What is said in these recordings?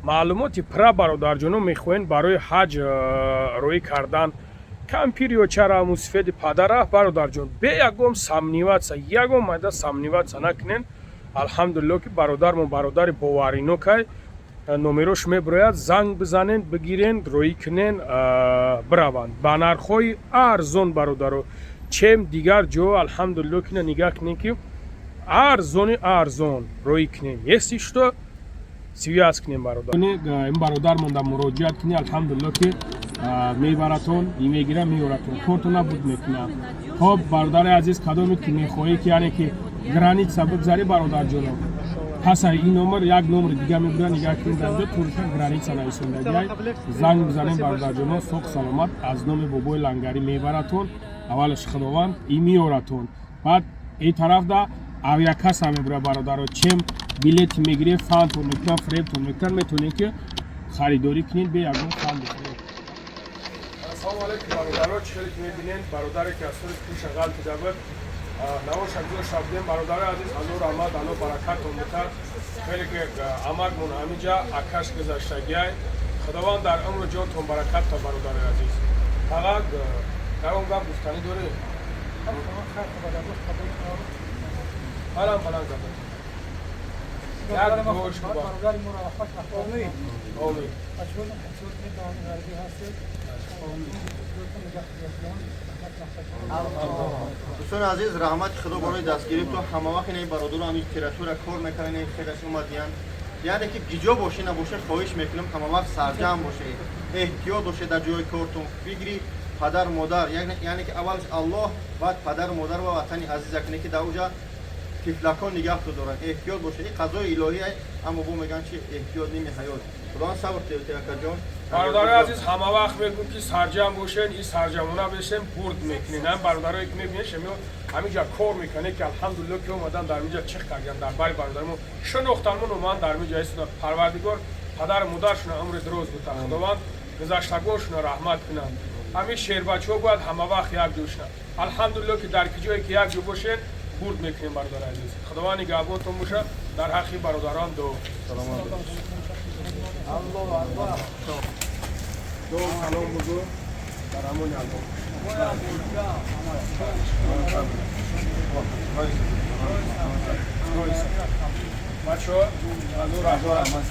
Маълумоти пурра, бародарҷоно, мехоҳем барои ҳаҷ роӣ кардан кампир ё чара мусифеди падара, бародарҷон, бе ягон сомневаться, ягон майда сомневаться накунен. Алҳамдулилло, ки бародармон бародари боваринокай. Номерош мебирояд, занг бизанен, бигирен, роӣ кунен, бираванд ба нархҳои арзон, бародаро, чем дигар ҷо. Алҳамдулилло, ки нигаҳ кунем, ки арзони арзон роӣ кунем. Если что, связь кунем, бародар. Ин бародармон да муроҷиат кунӣ, алҳамдулилло, ки мебаратон, мегира, меоратон, кортон набуд мекунад. Хоб, бародари азиз, кадоме ки мехоҳӣ, ки яъне ки граница бигзарӣ, бародарҷоно, пас ин номер, як номери дига мебира, нигаҳ кунед, дар инҷо турша граница нависондагиай, занг бизанем, бародарҷоно. Соқ саломат, аз номи Бобои Лангарӣ мебаратон, аввалаш Худованд и меоратон, баъд ин тарафда авиакасса мебира, бародаро. Чем билети мегиред, фантон мекунан, фиребтон мекунан, метавонед, ки харидорӣ кунед бе ягон фанду фиреб. Ассалому алайкум, бародаро! Чӣ хеле ки мебинед, бародаре ки аз соли пуша ғалтида буд, навоша гузошта будем. Бародарои азиз, ҳазор раҳмат, Алло баракатон битад. Хеле ки амакмон ҳаминҷа акаш гузаштагиай, Худованд дар умру ҷонтон баракат та. Бародарои азиз, фақат ягон гап гуфтанӣ дорӣ? Баланд баланд гап. Як дуош. Бародари моро раҳмат. Омин. Ғарбӣ ҳастед. Дӯстони азиз, раҳмати Худо барои дастгиритон. Ҳамавақт ин бародаро ҳамин территория кор мекунанд, ин хелаш омадиян. Яъне ки гиҷо бошӣ набоше, хоҳиш мекунам, ҳамавақт сарҷамъ бошед, эҳтиёт бошед дар ҷои кортон. Фикри падар модар, яъне ки аввалш Аллоҳ, баъд падару модар ва ватани азиза кунед, ки дар уҷа тифлакон нигаҳто доранд. Эҳтиёт бошед, ин қазои илоҳӣ, аммо бо мегӯянд, чи эҳтиёт ними ҳаёт. Худованд сабр тиҳад, акаҷон. Бародарои азиз, ҳама вақт мегӯм, ки сарҷамъ бошен и сарҷамъона бешен, бурд мекунен. Ҳам бародарое ки мебинед, шамиё ҳаминҷа кор мекунед, ки алҳамдулилло, ки омадан дар инҷа чих кардан, дар бари бародармо шинохтанмон, омадан дар инҷа истода. Парвардигор падару модаршуна умри дроз бута, Худованд гузаштагоншуна раҳмат кунанд. Ҳамин шербачаҳо бояд ҳама вақт якҷо шунанд. Алҳамдулилло, ки дар ки ҷое ки якҷо бошен, бурд мекунем. Бародари азиз, Худованд нигаҳбонтон боша. Дар ҳаққи бародарон дуо. Аллоҳ Аллоҳ. Дуо, салом бугӯ, дар амони Аллоҳ. Бачаҳо, ҳазор раҳмат.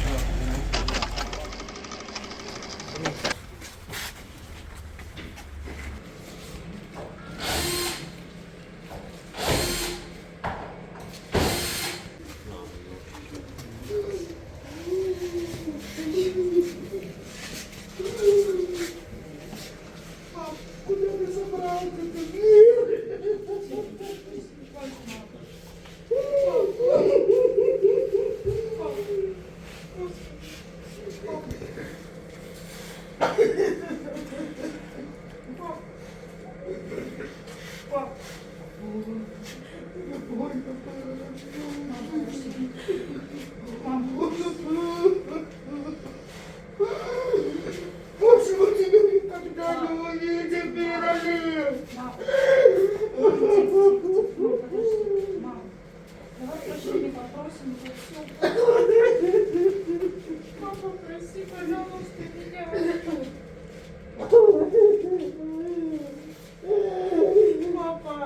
Куда ты собрался? Ты? Больше мы тебя никогда не увидим, Мирали! Мам, тихо, тихо, тихо, мам, подожди, мам. Давай прощения попросим за все. Папа, прости, пожалуйста, меня. Папа,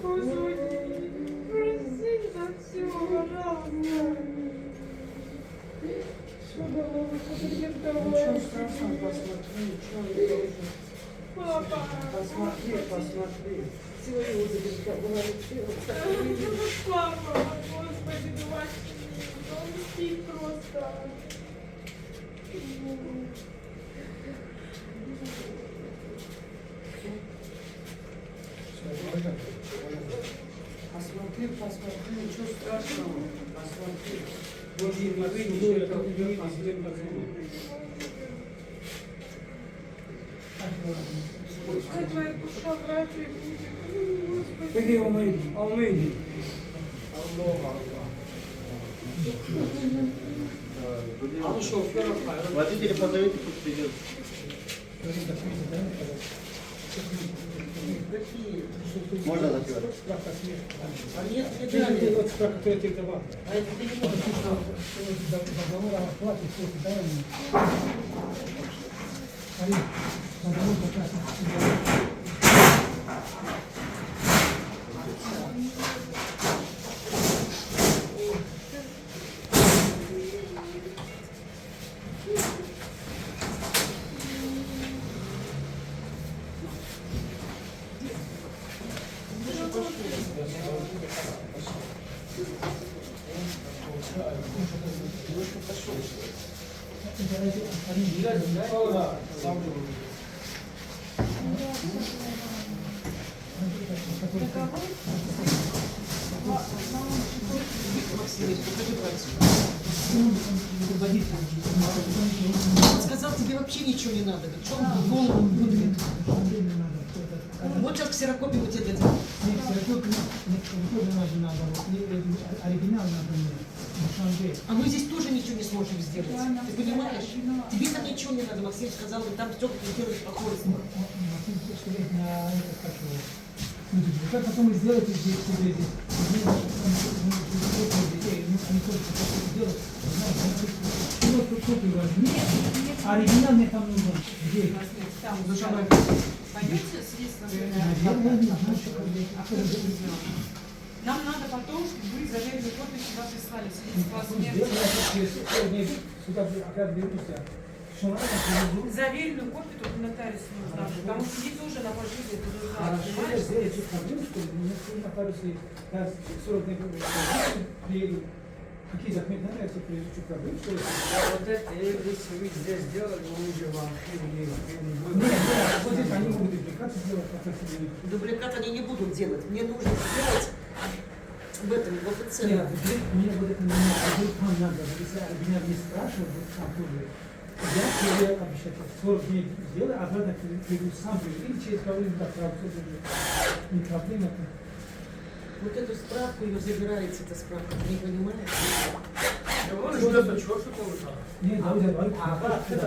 господи, прости за все, пожалуйста. Ничего страшного, посмотри, что Папа. Посмотри, посмотри. Папа, господи, давай. Он спит просто. Посмотри, посмотри, ничего страшного. Посмотри. Посмотри, как идет, посмотри. Пускай твоя душа в рай прибудет. Господи. Беги, Омид, Омид. Аллоҳ Аллоҳ. А ну шофера. Водителя позовите, пусть придет. Какие? Можно закрывать. Справка смерти. А нет, не дали. Вот справка, которую я тебе давал. А это ты не можешь. Договор о расплате, все это давай мне. Смотри, договор как раз. Он сказал, тебе вообще ничего не надо. Говорит, что он голову пудрит? Вот сейчас ксерокопию у тебя дадим. Нет, ксерокопию, нет, ксерокопию надо, вот, оригинал надо мне, Душанбе. А мы здесь тоже ничего не сможем сделать. Ты понимаешь? Тебе там ничего не надо. Максим сказал, там все делаешь по хору. Максим хочет на этот, как его, ну, дубликат потом и сделайте здесь, себе здесь. Детей, ну, они тоже хотят сделать. Ну, копию возьми, а оригинал мне там нужен. Где? Там, пойдете свидетельство? Я не знаю, что Нам надо потом, чтобы вы заверенную копию сюда прислали, свидетельство о смерти. Сюда опять вернусь. Заверенную копию только нотариусу нужна, потому что ей тоже на пожизненно это нужна. Хорошо, я сделаю эту проблему, что мне нотариусы 40 дней приеду. Какие документы надо, я тебе привезу, что проблем, что ли? Вот это, если вы здесь сделали, мы уже в архиве не будем. Нет, нет, вот здесь они могут дубликаты сделать, попросили. Дубликат они не будут делать. Мне нужно сделать в этом, в ОФЦ. Нет, мне вот это не надо, там надо, если меня не спрашивают, вот там тоже. Я тебе обещаю, 40 дней сделаю, обратно приду сам, или через кого-нибудь отправлю, не проблема. Вот эту справку, ее забираете, эта справка, ты не понимаешь? Не, да, да, да.